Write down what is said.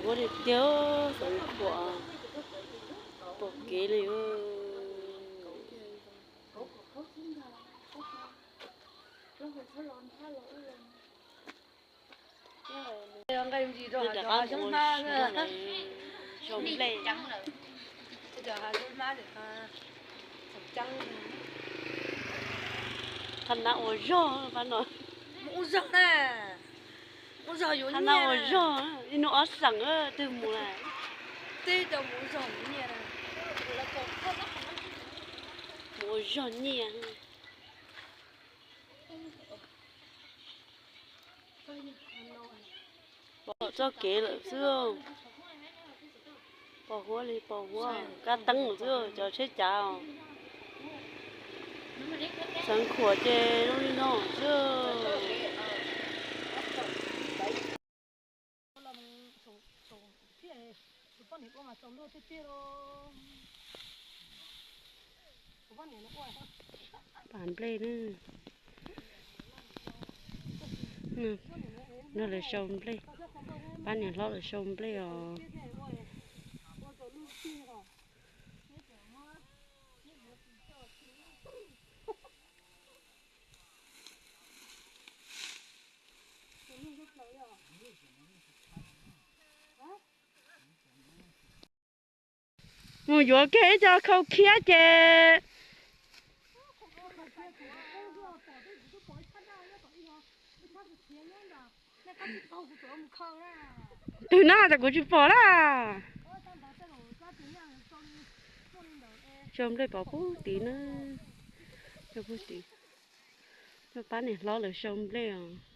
Muab tiag tiag, Xeev Khuam pom kev li. Rov qab mus sau nplej. Thaj nab ua zog pab no. Thaj nab ua zog, ib hnub ob xeem twg mus lawm. Mus ua zog nyiaj. Pom txoj kev lawm xwb. Pos huab li pos huab, kab teeb lawm xwb cov tsheb cav. Xeev Khuam ces zoo li no xwb. Pab nplej na. No lawv sau nplej, pab niam hlob lawv sau nplej os. Mus yuav kiag ib co khau khiab ces. Twg na, cas kuv tsis pom na. Sau nplej pov puag tid na. Puag tid, pab niam hlob lawv sau nplej os.